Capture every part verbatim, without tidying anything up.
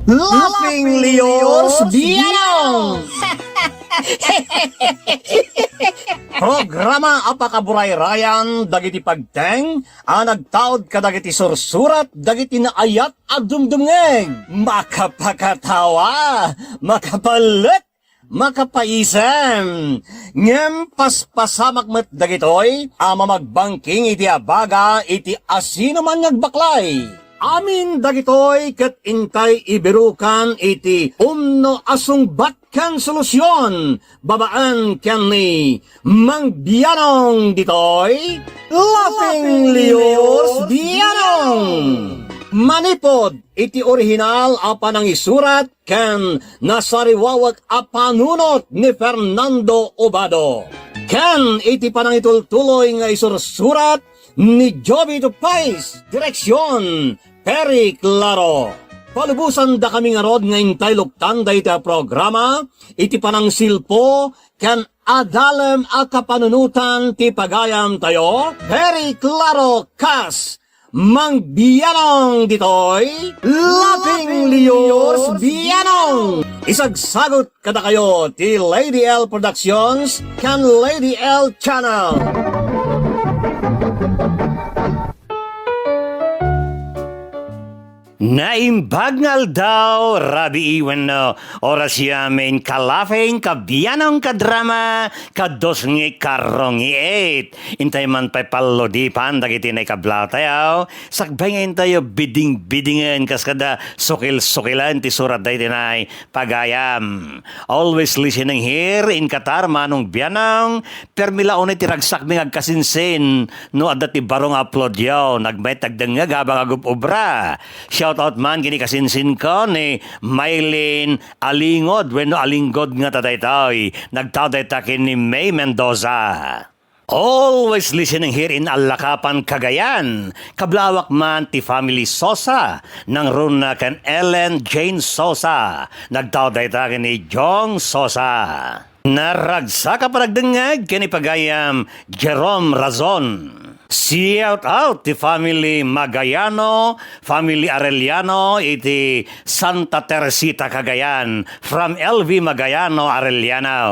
Laughing Leos Bianong! Programa a pakaburayrayan dagiti pagteng a nagtaud kadagiti sursurat dagiti naayat a dumdumngeg. Makapakatawa, makapalek, makapaisem. Ngem paspasamak met dagitoy a mamagbangking iti abaga iti asinoman nga agbaklay. Amin dagitoy ket intay ibirukan iti umno a sungbat ken solusion babaen ken ni Mang Bianong ditoy, Laughing Leos Bianong. Manipud iti orihinal a panangisurat ken nasariwawek a panunot ni Fernando Obado, ken iti panangitultuloy nga isursurat ni Jovito Pais, direksyon, Perry Claro. Palubosan dakami ngarud nga intay luktan dayta a programa iti panangsilpo ken adalem a kapanunotan ti pagayam tayo, Perry Claro kas Mang Bianong ditoy, Laughing Leos Bianong. Isagsagut kadakayo ti Lady L Productions ken Lady L Channel. Naimbag nga aldaw, rabii wenno orasyo amin, ka-Laughing, ka-Bianong, ka-drama, ka-dos ngi karrongiit. Intay man pay palludipan dagiti naikablatayo, sakbay nga intayo biding-bidingen kas kada sukil-sukilen ti surat daytoy nay pagayam. Always listening here in Qatar, Manong Bianong. Permi la unay ti ragsakmi nga agkasinsin no adda ti baro nga uploadyo. Nagmayat agdengngeg habang agub-ubra. Shout out man ken ni kasinsinko ni Mylene Alingod wenno Alinggod ngata daytoy. Nagtaud dayta ken ni May Mendoza. Always listening here in Alacapan, Cagayan. Kablawak man ti family Sosa, Nang Runa ken Ellen Jane Sosa. Nagtaud dayta ken ni Jong Sosa. Naragsak a panagdengngeg ken ni pagayam Jerome Razon. Shout out ti family Magayano, family Arellano iti Santa Teresita, Cagayan, from L V Magayano Arellano.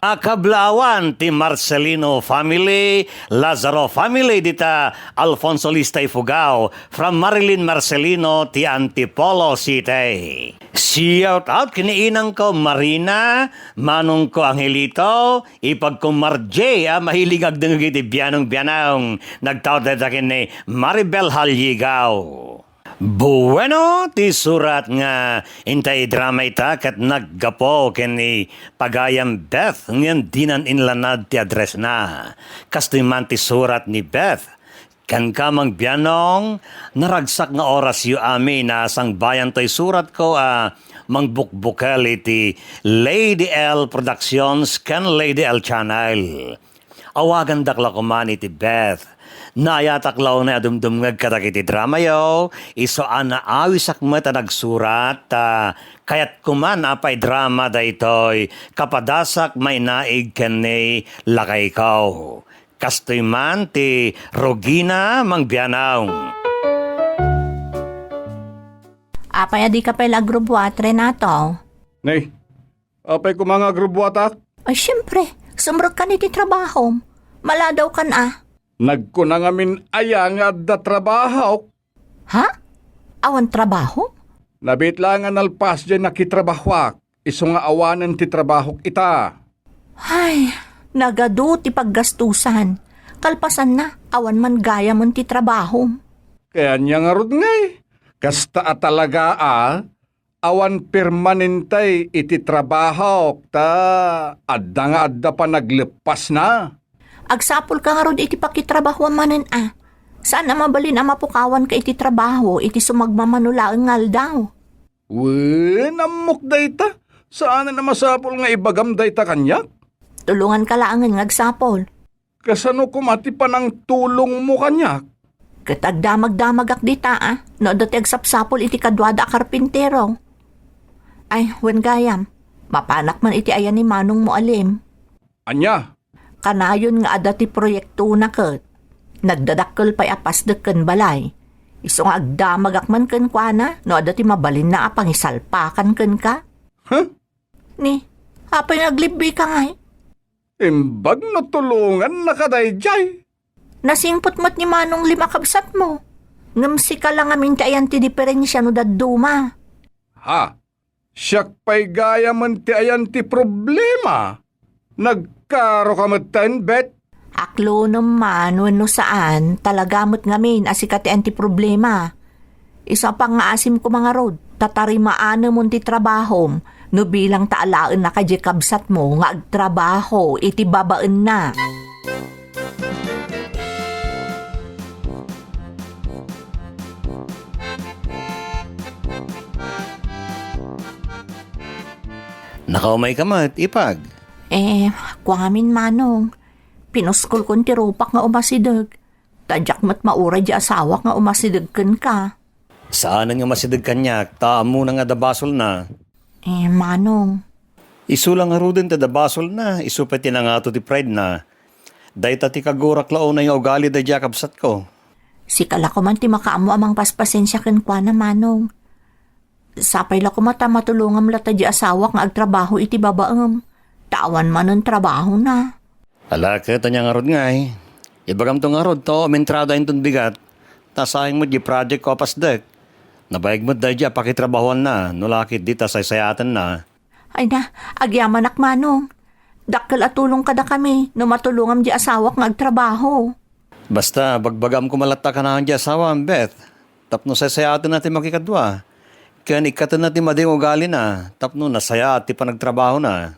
Akablaawan ti Marcelino family, Lazaro family dita Alfonso Lista, Ifugao, from Marilyn Marcelino ti Antipolo City. Shout out ken ni inangko Marina, manongko Angelito, ipagko Marje a mahilig agdengngeg iti Bianong Bianong. Nagtaud dayta ken ni Maribel Haligao. Bueno, ti surat nga intay idrama ita ket naggapu ken ni pagayam Beth ngem dinan inlanad ti addressna. Kastoy man ti surat ni Beth. Kenka, Mang Bianong, naragsak nga orasyo amin a sangbayantoy suratko a mangbukbukel iti Lady L Productions ken Lady L Channel. Awagandak la koman iti Beth. Naayatak la unay a dumdumngeg kadagiti dramayo, isu a naawisak met a nagsurat, ta kayatko man a paidrama daytoy kapadasak mainaig ken ni lakayko. Kastoy man ti rugina, Mang Bianong. Apay a dika pay la agrubbuat, Renato? Nay, apay koma nga agrubbuatak? Ay, siempre, sumrekkan iti trabahom. Maladawkan a. Nagkuna ngamin aya nga adda trabahok? Ha? Awan trabaho? Nabiit la nga nalpas diay nakitrabahoak, isu nga awanen ti trabahok ita. Ay, nagadu ti paggastusan. Kalpasanna, awan man gayamon ti trabahom. Kayatna ngarud ngay, kasta a talaga a, awan permanente iti trabahok, ta adda nga adda panagleppasna. Agsapulka ngarud iti pakitrabahoam manen a. Saan a mabalin a mapukawanka iti trabaho iti sumagmamano laeng nga aldaw. Wen, ammok dayta. Saanen a masapul nga ibagam dayta kaniak. Tulonganka laengen nga agsapul. Kasano koma ti panangtulongmo kaniak? Ket agdamagdamagak dita a, no adda ti agsapsapul iti kaduada a karpintero. Ay, wen gayam, mapanak man iti aya ni manongmo a Lim. Ania? Kanayon nga adda ti proyektona ket nagdadakkel pay a pasdek ken balay. Isu nga agdamagak man kenkuana no adda ti mabalinna a pangisalpakan kenka. Huh? Ni, apay nga aglibbika ngay? Imbag no tulongannaka daydiay. Nasingpet met ni Manong Lim a kabsatmo. Ngem sika la ngamin ti ayan ti diferensia no dadduma. Ha? Siak pay gayamen ti ayan ti problema. Nagkaroka metten, Bet? Aklonem man wenno saan, talaga met ngamin a sika ti ayan ti problema. Isu a pangngaasim koma ngarud, ta tarimaanemon ti trabahom, no bilang ta alaennaka diay kabsatmo nga agtrabaho iti babaenna. Nakaumayka met, Ipag? Eh, kua ngamin, Manong. Pinuskolkon ti rupak nga umasideg. Ta diak met mauray diay asawak nga umasideg kenka. Saanen nga umasideg kaniak, ta ammona nga adda basolna. Eh, Manong. Isu la ngaruden ti adda basolna, isu pay ti nangato ti pridena. Dayta ti kagurak la unay nga ugali daydiay a kabsatko. Sika la koman ti makaammo a mangpaspasensia kenkuana, Manong. Sapay la koma ta matulongam latta diay asawak nga agtrabaho iti babaem. Ta awan manen trabahona. Ala, ket ania ngarud ngay? Ibagamto ngarud ta umentrada inton bigat. Ta sayang met diay project ko a pasdek. Nabaig met daydiay a pakitrabahoanna, no la ket di ta saysayaatenna. Ay na, agyamanak, Manong. Dakkel a tulong kadakami no matulongam diay asawak nga agtrabaho. Basta, bagbagam koma latta kanayon diay asawam, Beth. Tapno saysayaatenna ti makikadua. Ken ikkatenna ti madi nga ugalina, tapno nasayaat ti panagtrabahona.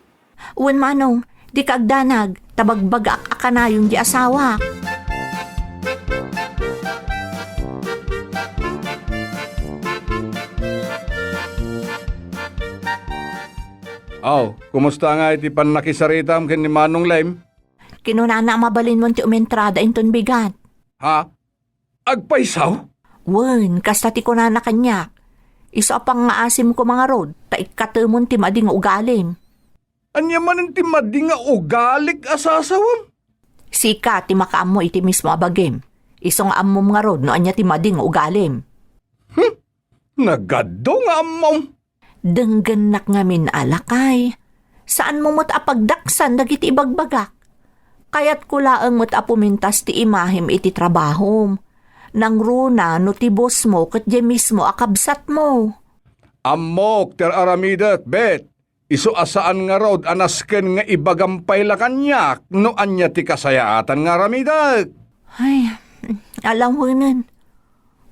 Wen, Manong, dika agdanag, ta bagbagaak a kanayon diay asawak. Aw, kumusta ngay ti pannakisaritam ken ni Manong Lem? Kinunana a mabalinmon ti umentrada inton bigat. Ha? Agpayso? Wen, kasta ti kunana kaniak. Isu a pangngaasim koma ngarud, ta ikkatemon ti madi nga ugalim. Ania manen ti madi nga ugalik a sasawem? Sika ti makaammo iti mismo a bagim. Isu nga ammom ngarud no ania ti madi nga ugalim. Hmm? Nagadu nga ammom. Denggennak ngamin a lakay. Saanmo met a pagdaksan dagiti ibagbagak. Kayatko laeng met a pumintas ti imahem iti trabahom. Nangruna no ti bossmo ket diay mismo a kabsatmo. Ammok ti ar-aramidek, Bet. Isu a saan ngarud a nasken nga ibagam pay la kaniak no ania ti kasayaatan nga aramidek. Ay, alawenen.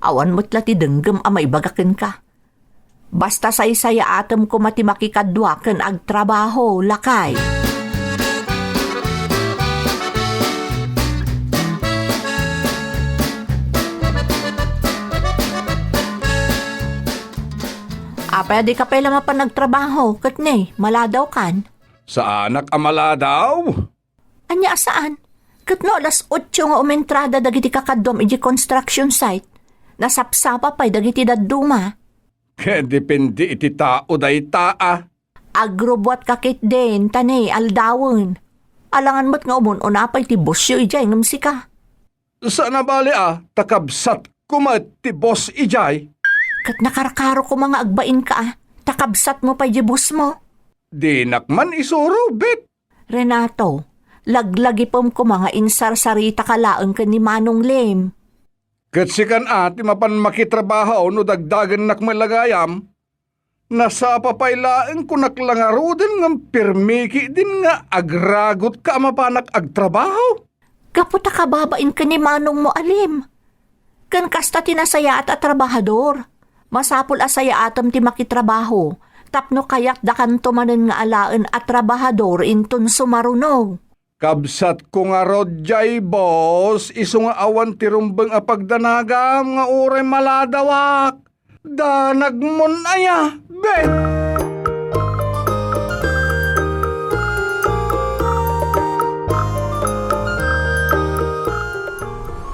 Awan met la ti denggem a maibaga kenka. Basta saysayaatem koma ti makikadua ken agtrabaho, lakay. Apay a dika pay la mapan agtrabaho, ket ne, maladawkan? Saanak a maladaw? Ania a saan? Ket no alas otso nga umentrada dagiti kakaduam idiay construction site, nasapsapa pay dagiti dadduma. Ket depende iti tao dayta a. Agrubuatka ketdin, ta ne, aldawen. Alangan met nga umun-una pay ti bossyo idiay ngem sika. Saan a bale a, ta kabsatko met ti boss idiay. Ket nakarkaro koma nga agbainka a, ta kabsatmo pay diay bossmo. Dinak man isuro, Bet. Renato, laglagipem koma nga insarsaritaka laeng ken ni Manong Lem. Ket sikan a ti mapan makitrabaho no dagdagennak met la gayam. Nasapa pay laeng kunak la ngaruden ngem pirmiki din nga agragotka a mapanak agtrabaho. Gapu ta kababain ken ni manongmo a Lem. Ken kasta ti nasayaat a trabahador. Masapul a sayaatem ti makitrabaho tapno kayatdakanto manen nga alaen a trabahador inton sumaruno. Kabsatko ngarud diay, boss, isu nga awan ti rumbeng a pagdanagam nga uray maladawak. Danagmon aya, Ben?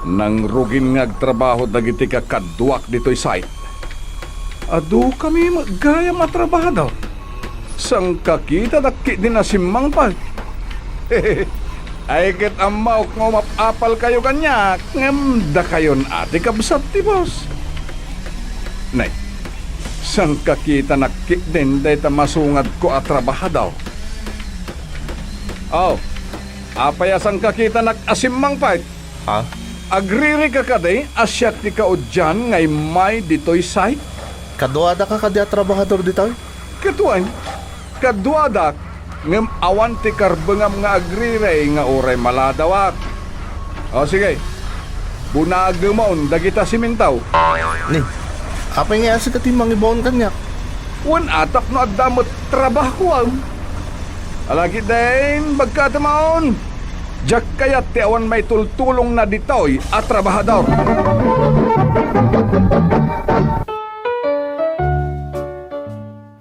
Nangrugin nga agtrabaho dagiti kakaduak ditoy site. Adu kami met gayam a trabahador. Sangkakitadak ketdin a simmangpet. Ay ket ammok nga umap-apalkayo kaniak, ngem dakayon a ti kabsat ti boss. Nay, saan ka kitanak ketdin dayta masungadko a trabahador? Aw, apay a saan ka kitanak a simmangpet? Ha? Agririka kadi a siak ti kaudian nga immay ditoy site? Kaduadaka kadi a trabahador ditoy? Ket wen, kaduadak, ngem awan ti karbengam nga agriri nga uray maladawak. O sige, bunagemon dagita simento. Ni, apay nga sika ti mangibaon kaniak? Wen a, tapno adda met trabahoam. Alagidin, bagkatemon. Diak kayat ti awan maitultulongna ditoy a trabahador.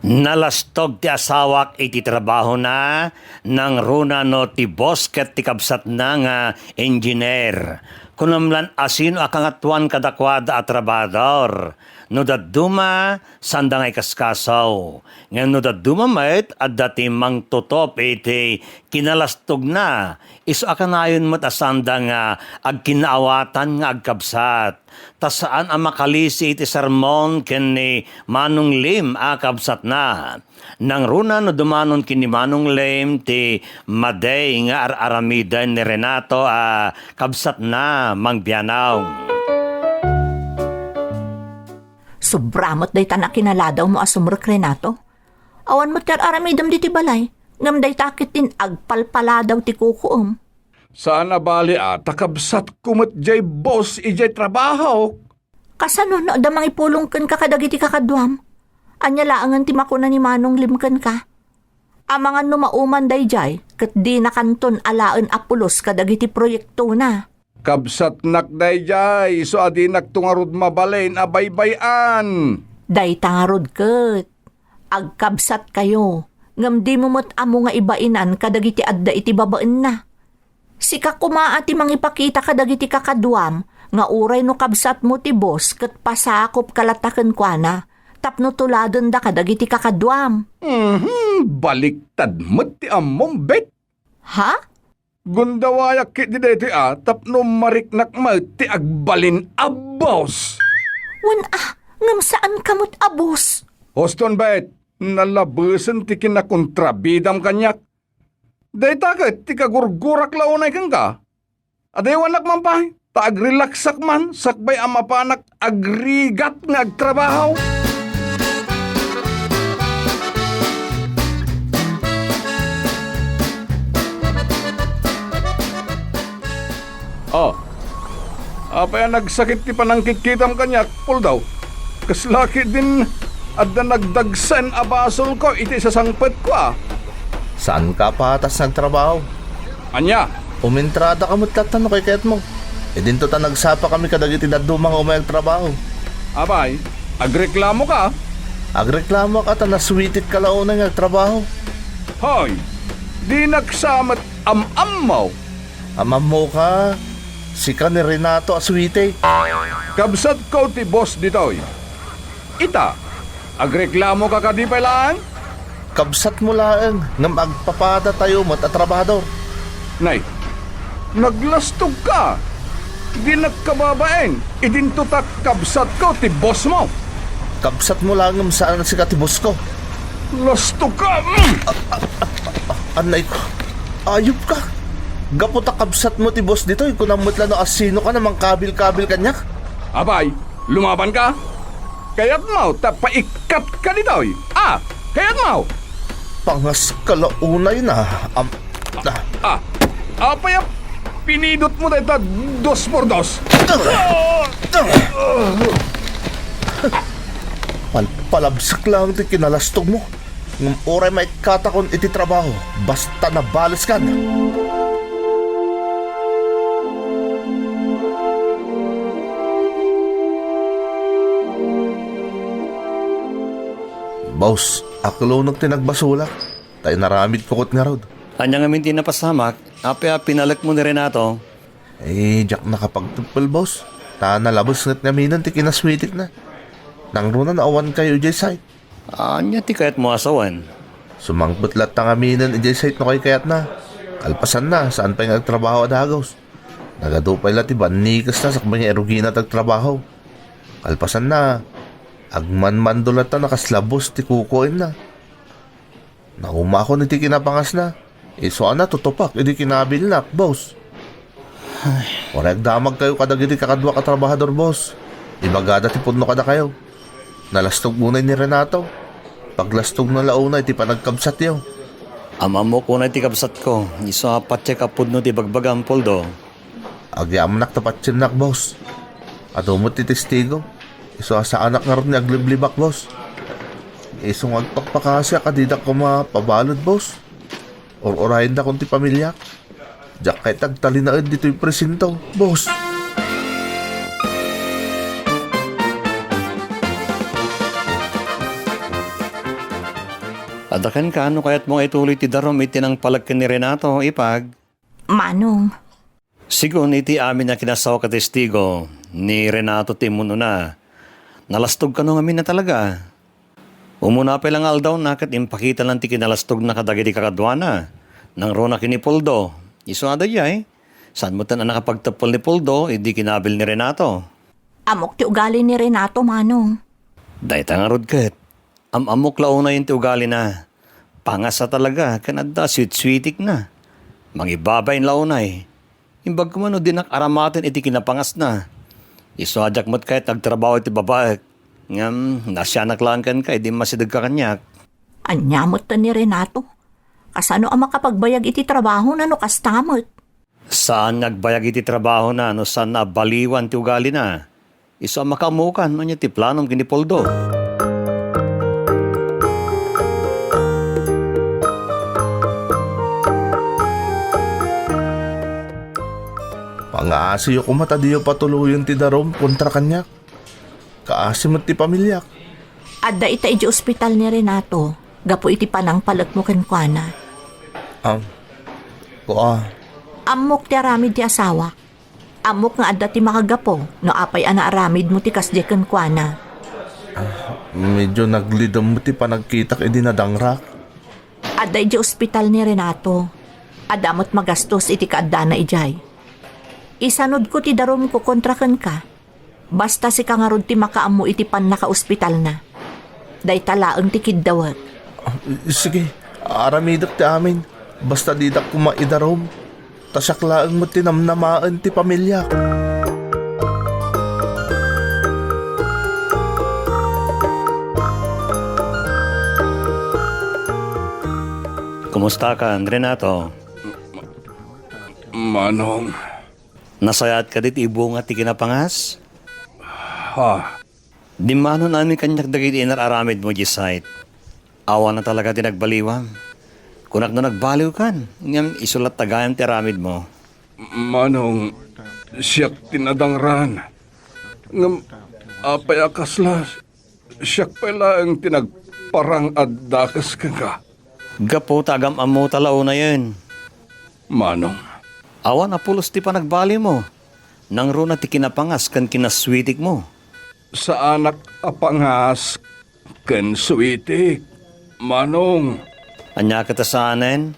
Nalastog ti asawak iti trabahona, nangruna no ti boss ket ti kabsatna nga engineer. Kunam lan a sino a kangatoan kadakuada a trabahador. No dadduma, saanda nga ikaskaso. Ngem no dadduma met, adda ti mangtutop iti kinalastogna. Isu a kanayon met a saanda nga agkinnaawatan nga agkabsat. Ta saan a makalisi iti sermon ken ni Manong Lim a kabsatna. Nangruna no dumanon ken ni Manong Lim ti madi nga ar-aramiden ni Renato a kabsatna, Mang Bianong. Sobra met dayta nakinaladaw mo a sumrek, Renato. Awan met ti ar-aramidem diti balay, ngem dayta ket ti agpalpaladaw ti kukuem. Saan a bali a ta kabsatko met jay boss idiay trabaho. Kasano no adda mangipulong kenka kadagiti kakaduam? Ania laengen ti makuna ni Manong Lim kenka? Amangan no mauman daydiay, ket dinakanton alaen a pulos kadagiti proyektona. Kabsatnak daydiay, isu a dinakto ngarud mabalin a baybay-an. Dayta ngarud ket, agkabsatkayo, ngem dimo met ammo nga ibainan kadagiti adda iti babaenna. Sika koma a ti mangipakita kadagiti kakaduam nga uray no kabsatmo ti boss ket pasakopka latta kenkuana tapno tuladenda kadagiti kakaduam. Mhm, baliktad met ti ammom, Bet. Ha? Gundawayak ketdi daytoy a tapno mariknak met ti agbalin a boss. Wen a, ngem saanka met a boss. Huston, Bet, nalabesen ti kinakontrabidam kaniak. Dayta ket ti kagurgurak la unay kenka. Adiwanak man pay, ta agrelaksak man sakbay a mapanak agrigat nga agtrabaho. Oh, apay a nagsakit ti panangkitkitam kaniak, Puldaw? Kasla ketdin adda nagdagsen a basolko iti sasangpetko a. Saanka a patas nga agtrabaho? Ania? Umintrada ka met latta no kayatmo. Idinto ta nagsapa kami kadagiti dadduma nga umay agtrabaho. Apay, agreklamo ka? Agreklamo ka ta naswitik ka la unay nga agtrabaho. Hoy, dinak sa met am-ammo. Am-ammo ka, sika ni Renato a suwiti. Kabsatko ti boss ditoy. Ita, agreklamo ka kadi pay laeng? Kabsatmo laeng, ngem agpapadatayo met a trabahador. Nay, naglastog ka. Dinak kababain, idinto ta kabsatko ti bossmo. Kabsatmo laeng ngem saan a sika ti bossko. Lastog ka! Mm! Anay ko. Ayup ka. Gapu ta kabsatmo ti boss ditoy, kunam met la no asino ka na mangkabil-kabil kaniak. Apay, lumaban ka? Kayatmo ta paikkat ka ditoy? Ah, kayatmo? Pangas ka la unay na. Am, ah. Ah, apay a pinidot mo dayta dos por dos? Pal-, palabsak lang ti kinalastog mo. Ngem uray maikkatakon iti trabaho, basta nabaliskan. Boss, aklonok ti nagbasolak, ta inaramidko ket ngarud. Ania ngamin ti napasamak, apay a pinalekmo ni Renato? Eh, diak nakapagtungpal, boss. Ta nalabes ngaminen ti kinaswitikna. Nangruna no awankayo idiay site. Ania ti kayatmo a sawen? Sumangpet latta ngaminen idiay site no kaykayatna. Kalpasanna, saan pay nga agtrabaho a dagus. Nagadu pay la ti bannikesna sakbay nga irugina ti agtrabaho. Kalpasanna, Agmanmando latta a kasla boss ti kukuenna. Naumakon iti kinapangasna. Isu a natutupak idi kinabilnak, boss. Ay. Uray agdamagkayo kadagiti kakaduak a trabahador, boss. Ibagada ti pudno kadakayo. Nalastog unay ni Renato. Paglastogna la unay ti panagkabsatyo. Am-ammok unay ti kabsatko. Isu a patien a pudno ti bagbagam, Poldo. Agyamanak ta patiennak, boss. Adu met ti testigo. Isu a saanak ngarud ni agliblibak, boss. Isu nga agpakpakasiak a didak koma pabalud, boss. Ur-urayendakon ti pamiliak. Diak kayat agtalinaed ditoy presinto, boss. Adda kenka no kayatmo nga ituloy ti darum iti nangpalek ken ni Renato, ipag? Manong. Sigun iti amin a kinasao ket testigo, ni Renato ti immun-una. Nalastog kano ngamin a talaga. Umuna pay la nga aldawna ket impakitana ti kinalastogna kadagiti kakaduana. Nangruna ken ni Poldo. Isu a daydiay, saan metten a nakapagteppel ni Poldo idi kinabil ni Renato. Ammok ti ugali ni Renato, Manong. Dayta ngarud ket, am-ammok la unayen ti ugalina. Pangas a talaga ken adda a suitsuitikna. Mangibabain la unay. Imbag koma no dinak aramaten iti kinapangasna. Isu a diak met kayat agtrabaho iti babaek. Ngem, naasianak laeng kenka idi immasidegka kaniak. Ania metten ni Renato? Kasano a makapagbayag iti trabahona no kasta met? Saan nga agbayag iti trabahona no saanna a baliwan ti ugalina. Isu a makaammokan no ania ti planom ken ni Poldo. Pangaasiyo koma ta diyo patuloyen ti darum kontra kaniak. Kaasi met ti pamiliak. Adda ita idiay ospital ni Renato gapu iti panangpalekmo kenkuana. Am, kua. Ammok ti aramid ti asawak. Ammok nga adda ti makagapu no apay a naaramidmo ti kasdiay kenkuana. Ah, medyo naglidem ti panagkitak idi nadangrak. Adda idiay ospital ni Renato. Adda met magastos iti kaaddana idiay. Isanudko ti darumko kontra kenka. Basta sika ngarud ti makaammo iti pannakaospitalna. Dayta laeng ti kiddawek. Ah, sige, aramidek ti amin. Basta didak koma idarum. Ta siak laeng met ti namnamaen ti pamiliak. Kumusta ka, Renato? Manong. Nasayaat kadi ti ibunga ti kinapangas? Ha? Dimmanon amin kaniak dagiti inar-aramidmo idiay site. Awan a talaga ti nagbaliwam. Kunak no nagbaliwkan, ngem isu latta gayam ti aramidmo. Manong, siak ti nadangran. Ngem apay a kasla, siak pay laeng ti nagparang-addakes kenka. Gapu ta agam-ammota la unayen. Manong. Awan a pulos ti panagbaliwmo. Nangruna ti kinapangas ken kinasuitikmo. Saanak a pangas ken suitik, Manong. Ania ket a saanen?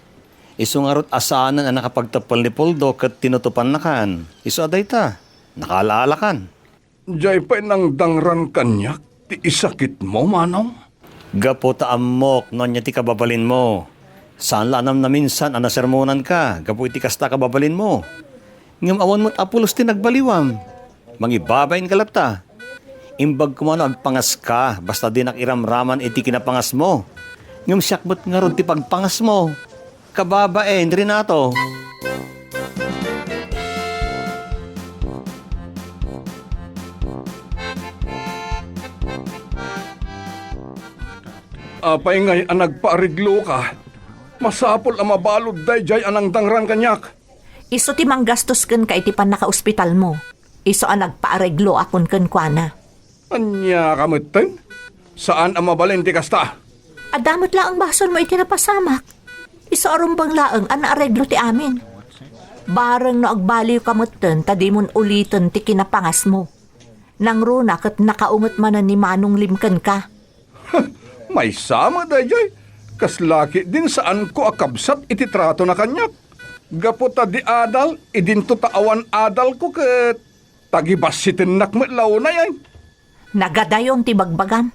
Isu ngarud a saanen a nakapagteppel ni Poldo ket tinutopannakan. Isu a dayta, nakaala-alakan. Diay pay nangdangran kaniak ti isakitmo, Manong? Gapu ta ammok no ania ti kababalinmo. Saan la a namnaminsan a nasermonanka gapu iti kasta a kababalinmo. Ngem awan met a pulos ti nagbaliwam. Mangibabainka latta. Imbag koma no agpangaska, basta dinak iramraman iti kinapangasmo. Ngem siak met ngarud ti pagpangasmo. Kababain, Renato. Apay ngay a nagpaaregloka? Masapul a mabalud daydiay a nangdangran kaniak. Isu ti manggastos kenka iti pannakaospitalmo. Isu a nagpaaregloakon kenkuana. Ania ka metten? Saan a mabalin ti kasta. Adda met laeng basolmo iti napasamak. Isu a rumbeng laeng a naareglo ti amin. Bareng no agbaliwka metten ta dimon uliten ti kinapangasmo. Nangruna ket nakaunget manen ni Manong Lim kenka. Maysa met daydiay. Kasla ketdin saanko a kabsat iti tratona kaniak. Gapu ta di adal, idinto ta awan adalko ket tagibassitennak met la unay, ay. Nagadayon ti bagbagam.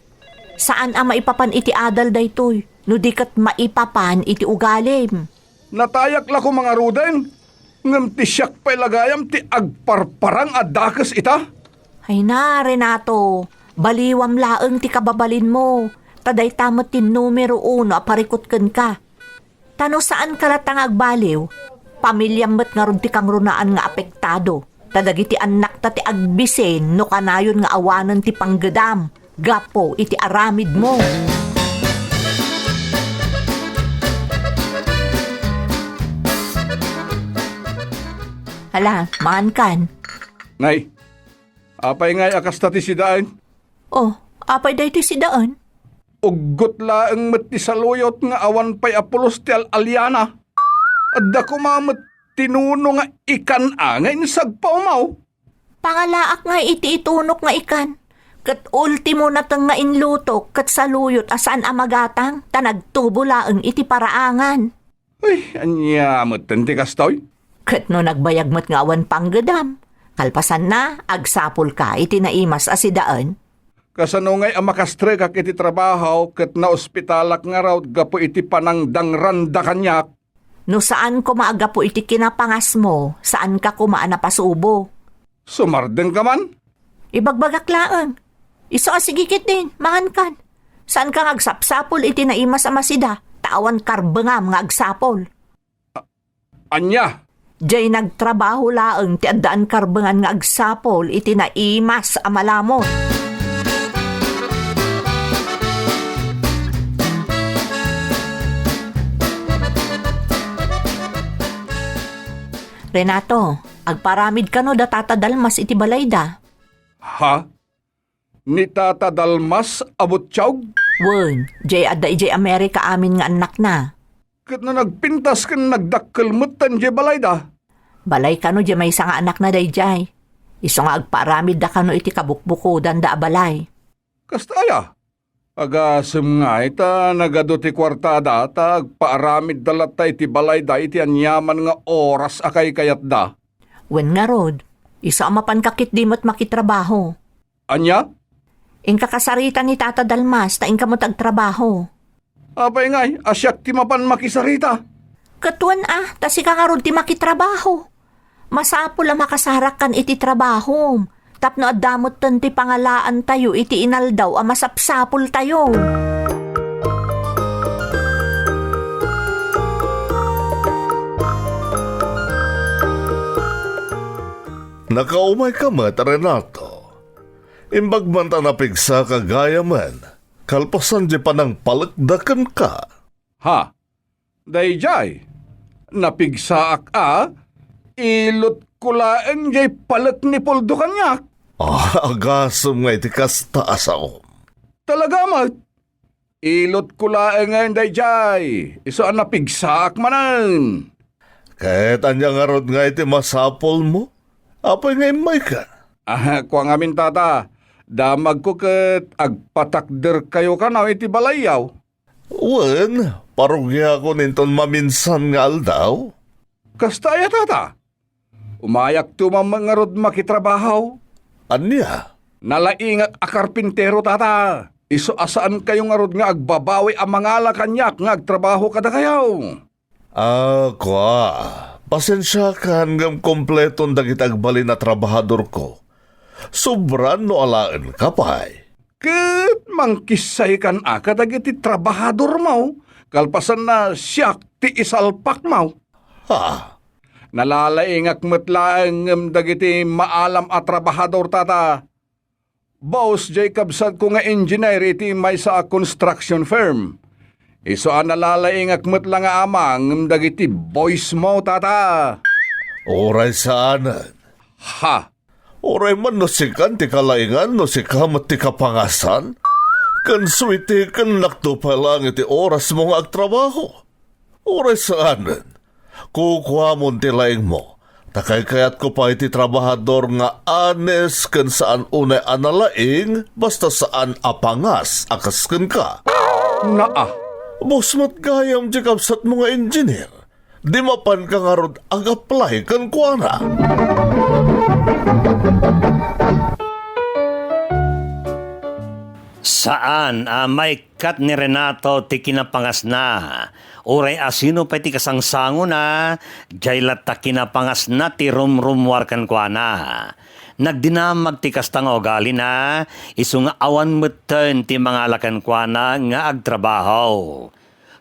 Saan a maipapan iti adal daytoy, no di ket maipapan iti ugalim. Natayak la koma ngaruden, ngem ti siak pay la gayam ti agparparang a dakes ita? Ay na, Renato, baliwam laeng ti kababalinmo, ta dayta met ti numero uno a parikut kenka. Ta no saanka latta nga agbaliw, pamiliam met ngarud ti kangrunaan nga apektado, ta dagiti annakta ti agbisin no kanayon nga awanen ti panggedam gapu iti aramidmo. Hala, mangankan. Nay, apay ngay a kasta ti sidaen? Oh, apay daytoy sidaen? Uggot laeng met ti saluyot nga awan pay a pulos ti al-aliana. Adda koma met ti nuno nga ikan a nga insagpawmaw. Pangalaak nga iti itunok nga ikan, ket ultimo nateng nga inlutok ket saluyot a saan a magatang ta nagtubo laeng iti paraangan. Ay, ania metten ti kastoy? Ket no nagbayag met nga awan panggedam, kalpasanna, agsapulka iti naimas a sidaen. Kasano ngay a makastrekak iti trabaho ket naospitalak ngarud gapu iti panangdangranda kaniak? No saan koma a gapu iti kinapangasmo, saanka koma a napasubo. Sumardengka man? Ibagbagak laeng. Isu a sige ketdin, mangankan. Saanka nga agsapsapul iti naimas a masida, ta awan karbengam nga agsapul. Ania? Diay nagtrabaho laeng ti addaan karbengan nga agsapul iti naimas a malamut. Renato, agparamid kano da Tata Dalmas iti balayda? Ha? Ni Tata Dalmas a buttiaw? Wen, diay adda idiay Amerika amin nga annakna. Ket no nagpintas ken nagdakkel metten diay balayda? Balay kano diay maysa nga annakna daydiay. Isu nga agparamidda kano iti kabukbukodanda a balay. Kasta aya? Agasem ngay ta nagadu ti kuartada ta agpaaramidda latta iti balayda iti aniaman nga oras a kaykayatda. Wen ngarud, isu a mapanka ketdi met makitrabaho. Ania? Inka kasarita ni Tata Dalmas ta inka met agtrabaho. Apay ngay a siak ti mapan makisarita? Ket wen a, ta sika ngarud ti makitrabaho. Masapul a makasarakkan iti trabahom, tapno adda metten ti pangalaantayo iti inaldaw a masapsapultayo. Nakaumayka met, Renato. Imbag man ta napigsaka gayamen, kalpasan diay panangpalekda kenka. Ha? Daydiay, napigsaak a, ilotko laeng diay palek ni Poldo kaniak. Ah, agasem nga iti kasta a saom. Talaga met? Ilotko laengen daydiay, isu a napigsaak manen. Ket ania ngarud nga iti masapulmo? Apay nga immayka? Ah, kua ngamin, Tata, damagko ket agpatakderkayo kano iti balayyo. Wen, parugiakon inton maminsan nga aldaw. Kasta aya, Tata? Umayakto man ngarud makitrabaho. Ania? Nalaingak a karpintero, Tata. Isu a saankayo ngarud nga agbabawi a mangala kaniak nga agtrabaho kadakayo. Ah, kua, pasensiakan ngem kompleton dagiti agbalin a trabahadorko. Sobran no alaenka pay. Ket mangkissaykan a kadagiti trabahadormo, kalpasanna siak ti isalpakmo. Ha? Nalalaingak met laeng ngem dagiti maalam a trabahador, Tata. Boss, diay kabsatko nga engineer iti maysa a construction firm. Isu a nalalaingak met la nga ama ngem dagiti boysmo, Tata. Uray saanen. Ha? Uray man no sikan ti kalaingan no sika met ti kapangasan, ken suwiteken nakto pay laeng iti orasmo nga agtrabaho. Uray saanen, kukuamon ti laingmo, ta kaykayatko pay ti trabahador nga honest ken saan unay a nalaing basta saan a pangas a kas kenka. Naa. Boss met gayam ti kabsatmo nga engineer. Di mapanka ngarud ag-apply kenkuana. Saan a maikkat ni Renato ti kinapangasna. Uray asino pay ti kasangsangona, jay latta kinapangasna ti rumrumuar kenkuana. Nagdinamag ti kasta nga ugalina, isu nga awan metten ti mangala kenkuana nga agtrabaho.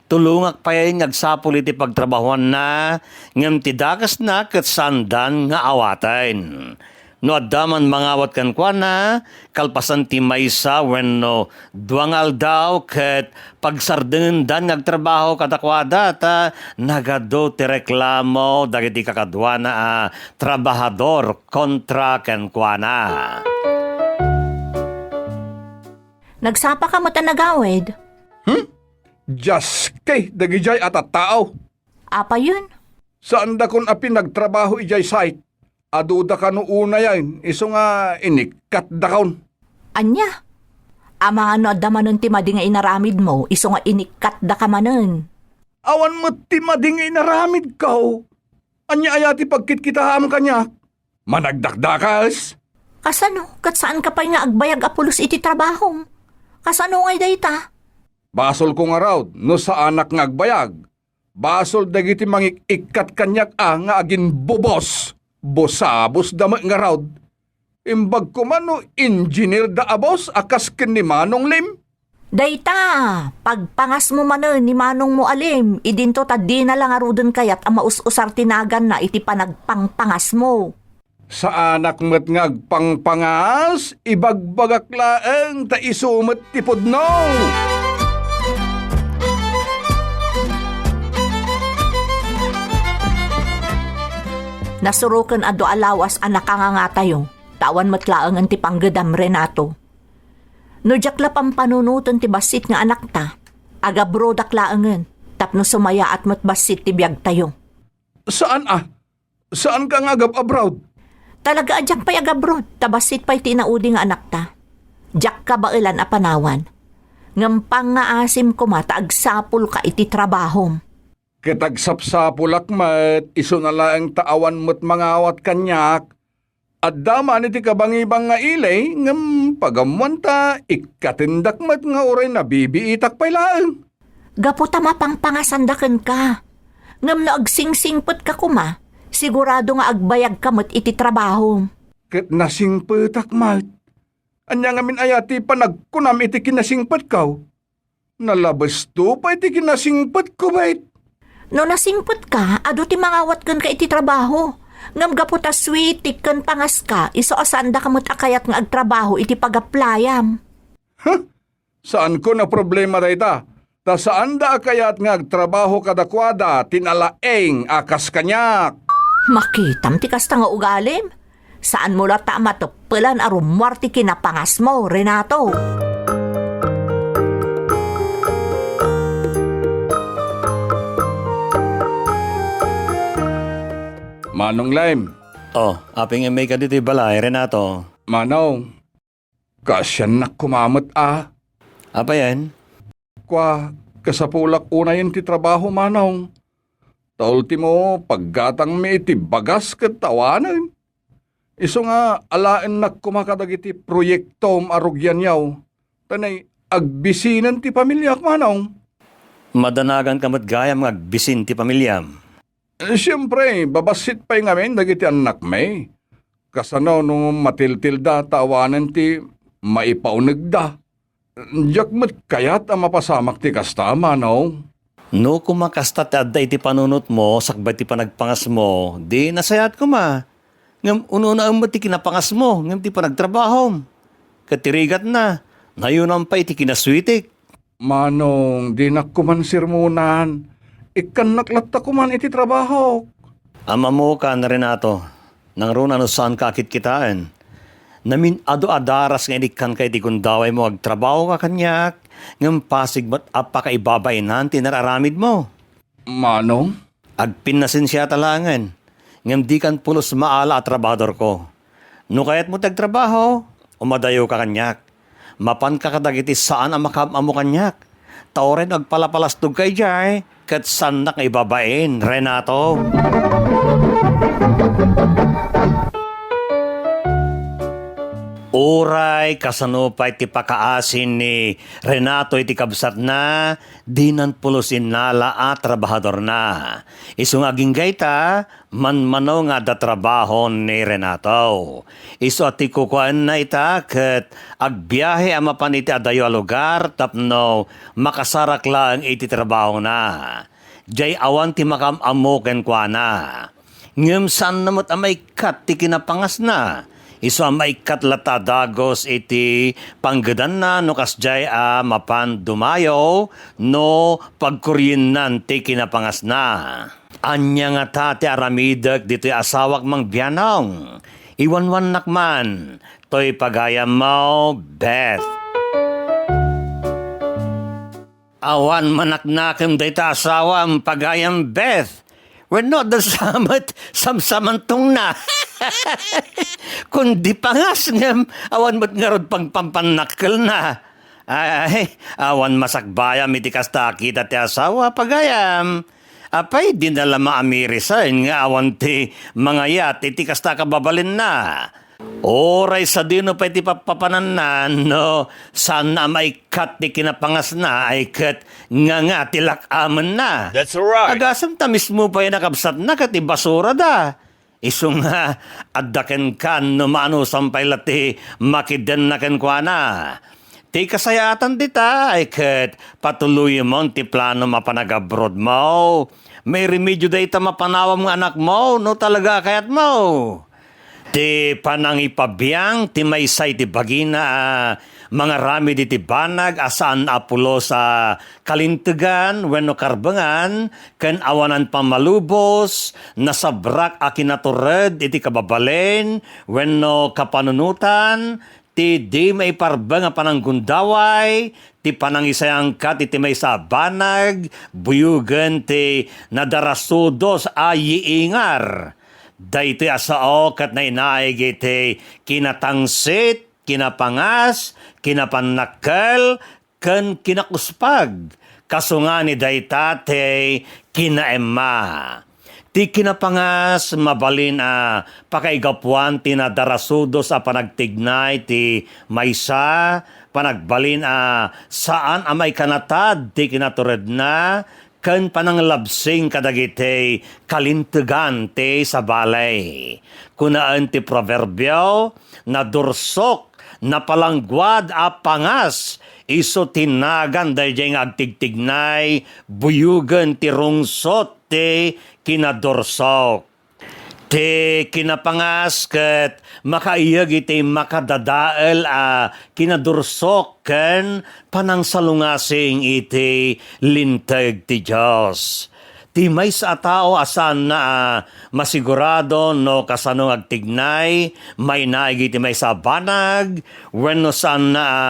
Tulongak pay nga agsapul iti pagtrabahoanna, ngem ti dakesna ket saandan nga awaten. No adda man mangawat kenkuana, kalpasan ti maysa wenno dua nga aldaw ket pagsardengendan nga agtrabaho kadakuada ta nagadu ti reklamo dagiti kakaduana a trabahador kontra kenkuana. Nagsapaka met a nagawid? Hmm? Diaske, dagidiay a tattao. Apayen? Saandakon a pinagtrabaho idiay site. Aduda kano unayen, isu nga inikkatdakon. Ania? Amangan no adda manen ti madi nga inaramidmo, isu nga inikkatdaka manen. Awan met ti madi nga inaramidko. Ania aya ti pagkitkitaam kaniak? Managdakdakes? Kasano? Ket saanka pay nga agbayag a pulos iti trabahom. Kasano ngay dayta? Basolko ngarud no saanak nga agbayag. Basol dagiti mangik-ikkat kaniak a nga aginbobos. Bosabosda met ngarud. Imbag koma no engineer da a boss a kas ken ni Manong Lim. Dayta, pagpangasmo manen ni manongmo a Lim, idinto ta dina la ngaruden kayat a maus-usar ti naganna iti panagpangpangasmo. Saanak met nga agpangpangas, ibagbagak laeng ta isu met ti pudno. Nasuroken a dua a lawas a nakangangatayo, ta awan met laengen ti panggedam, Renato. No diak la pampanunoten ti bassit nga anakta, agabrodak laengen tapno sumayaat met bassit ti biagtayo. Saan a? Saanka nga agab-abroad? Talaga a diak pay agabroad, ta bassit pay ti inaudi nga anakta. Diak kabaelan a panawan. Ngem pangngaasim koma ta agsapulka iti trabahom. Ket agsapsapulak met, isuna laeng ta awan met mangawat kaniak. Adda man iti kabangibang nga ili, ngem pagammoan ta ikkatendak met nga uray nabibiitak pay laeng. Gapu ta mapangpangasanda kenka. Ngem no agsingsingpetka koma, sigurado nga agbayagka met iti trabahom. Ket nasingpetak met. Ania ngamin aya ti panagkunam iti kinasingpetko? Nalabesto pay ti kinasingpetko met. No nasingpetka, adu ti mangawat kenka iti trabaho. Ngem gapu ta suitik ken pangaska, isu a saandaka met a kayat nga agtrabaho iti pagaplayam. Huh? Saanko a problema dayta, ta saanda a kayat nga agtrabaho kadakuada ti nalaing a kas kaniak. Makitam ti kasta nga ugalim? Saanmo latta a mateppelan a rummuar ti kinapangasmo, Renato. Manong Lem. Oh, apay nga immay ka ditoy balay, Renato? Manong, kaasiannak koma met a. Apayen? Kua, kasapulak unayen ti trabaho, Manong. Ta ultimo, paggatangmi iti bagas ket awanen. Isu nga alaennak koma kadagiti proyektom a rugianyo. Ta nay, agbisinen ti pamiliak, Manong. Madanaganka met gayam nga agbisin ti pamiliam. Siempre, babassit pay ngamin dagiti annakmi. Kasano no matiltilda ta awanen ti maipaunegda? Diak met kayat a mapasamak ti kasta, Manong. No koma kasta ti adda iti panunotmo sakbay ti panagpangasmo, di nasayaat koma. Ngem ununaem met ti kinapangasmo ngem ti panagtrabahom. Ket ti rigatna, nayonam pay iti kinasuitik. Manong, dinak koman sermonan. Ikkannak latta koman iti trabahok. Ammokan, Renato, nangruna no saanka a kitkitaen. Namin-adu a daras nga inikkanka iti gundawaymo, agtrabahoka kaniak, ngem pasig met a pakaibabaenan ti nararamidmo. Manong? Agpinnasensiata laengen, ngem dikan pulos maala a trabahadorko. No kayatmo ti agtrabaho, umadayoka kaniak. Mapanka kadagiti saan a makaam-ammo kaniak. Ta uray no agpalapalastogka idiay, ket saannak nga ibabain, Renato. Uray kasano pay ti pakaasi ni Renato iti kabsatna, dinan pulos innala a trabahadorna. Isu nga agingga ita, manmano nga adda trabaho ni Renato. Isu a ti kukuaenna ita ket agbiahe a mapan iti adayo a lugar tapno makasarak laeng iti trabahona. Diay awan ti makaam-ammo kenkuana. Ngem saanna met a maikkat ti kinapangasna. Isu a maikkat latta a dagus iti panggedanna no kasdiay a mapan dumayo no pagkuriennan ti kinapangasna. Ania ngata ti aramidek ditoy asawak, Mang Bianong? Iwanwannak man toy pagayammo, Beth. Awan manaknakem dayta asawam, pagayam Beth. Wenno, adda sa met samsamantongna. Kundi pangas ngem, awan met ngarud pagpampannakkelna. Ay, awan masakbayam iti kasta a kita ti asawa, pagayam. Apay, dina la maamirisen nga awan ti mangayat iti kasta a kababalinna? Uray sadino pay ti pappapananna, no saanna a maikkat ti kinapangasna ay ket nganga ti lak-amenna. That's right. Agasem ta mismo pay a kabsatna ket ibasurada. Isu nga adda kenka no maanusam pay la ti makidenna kenkuana. Ti kasayaatan dita ay ket patuloyemon ti planom a panagabrodmo. Mairemedio dayta mapanawam nga anakmo no talaga a kayatmo. Ti panangipabiang ti maysa iti bagina a mangaramid iti banag a saan a pulos a kalintegan wenno karbengan ken awanan pammalubos, nasabrak a kinatured iti kababalin wenno kapanunotan, ti di maiparbeng a pananggundaway, ti panangisayangkat iti maysa a banag, buyogen ti nadarasudos a yiingar. Daytoy a sao ket nainaig iti kinatangsit, kinapangas, kinapannakkel, ken kinakuspag. Kasungani dayta ti kinaemma. Ti kinapangas, mabalin a pakaigapuan ti nadarasudos a panagtignay ti maysa, panagbalin a saan a maikanatad ti kinaturedna, ken pananglabsing kadagiti kalintegan ti sabali. Kunaen ti proverbio, "Nadursok, napalangguad a pangas, isu ti nagan daydiay nga agtigtignay, buyogen ti rungsot ti kinadursok." Ti kinapangas ket makaiyeg iti makadadael a kinadursok ken panangsalungasing iti linteg ti Dios. Ti maysa a tao a saanna a masigurado no kasano nga agtignay, mainaig iti maysa a banag, wenno saanna a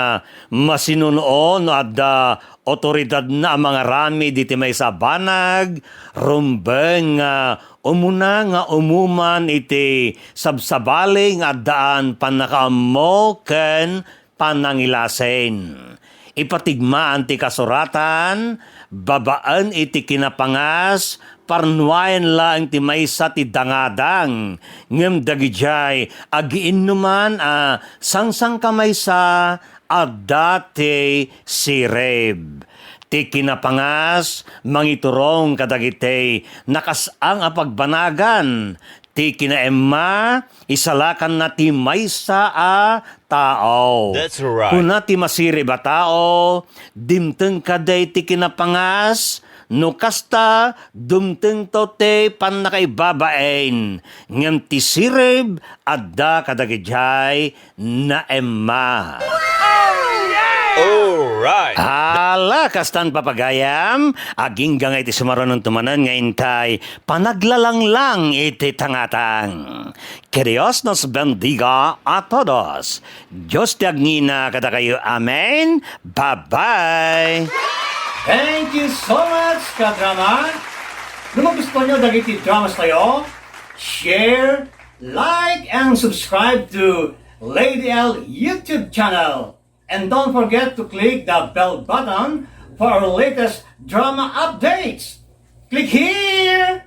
masinunuo no adda otoridadna a mangaramid iti maysa a banag, rumbeng nga umuna nga umuman iti sabsabali nga addaan pannakaammo ken panangilasin. Ipatigmaan ti kasuratan, babaen iti kinapangas, parnuayen laeng ti maysa ti dangadang, ngem dagidiay agiinnuman a sangsangkamaysa, adda ti sirib. Ti kinapangas, mangiturong kadagiti nakas-ang a pagbanagan. Ti kinaemma, isalakanna ti maysa a tao. That's right. Kuna ti masirib a tao, "Dimteng kadi ti kinapangas, no kasta, dumtengto ti pannakaibabain." Ngem ti sirib, adda kadagidiay naemma. Alright. Ala, kastan, papagayam, agingga nga iti sumarunon tumanen nga intay panaglalanglang iti tangatang. Que Dios nos bendiga a todos. Dios ti agngina kadakayo. Amen. Bye-bye. Thank you so much, kadrama. No magustuhan nyo dagiti dramas tayo, share, like, and subscribe to Lady L YouTube channel. And don't forget to click the bell button for our latest drama updates. Click here!